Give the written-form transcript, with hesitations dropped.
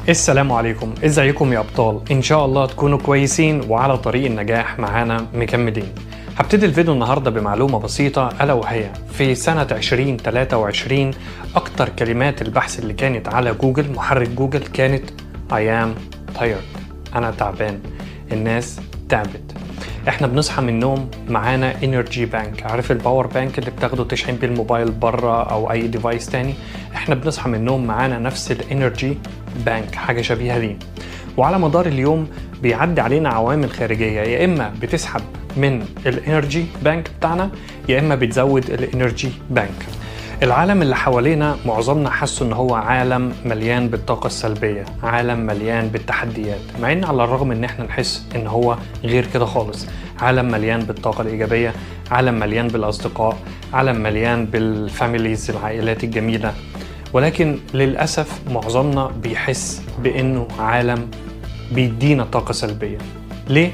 السلام عليكم، ازيكم يا ابطال؟ ان شاء الله تكونوا كويسين وعلى طريق النجاح معانا مكملين. هبتدي الفيديو النهارده بمعلومة بسيطة، الا وهي في سنة 2023 اكتر كلمات البحث اللي كانت على جوجل، محرك جوجل، كانت I am tired، انا تعبان. الناس تعبت. احنا بنصحى من النوم معانا energy bank، عارف ال power bank اللي بتاخده تشحن بيه الموبايل بره او اي device تاني؟ احنا بنصحى من النوم معانا نفس ال energy bank، حاجة شبيهه ليه. وعلى مدار اليوم بيعدي علينا عوامل خارجيه، يا اما بتسحب من ال energy bank بتاعنا يا اما بتزود ال energy bank. العالم اللي حوالينا معظمنا حاسه ان هو عالم مليان بالطاقة السلبية، عالم مليان بالتحديات، مع ان على الرغم ان احنا نحس ان هو غير كده خالص، عالم مليان بالطاقة الإيجابية، عالم مليان بالأصدقاء، عالم مليان بال families، العائلات الجميلة. ولكن للأسف معظمنا بيحس بأنه عالم بيدينا طاقة سلبية. ليه؟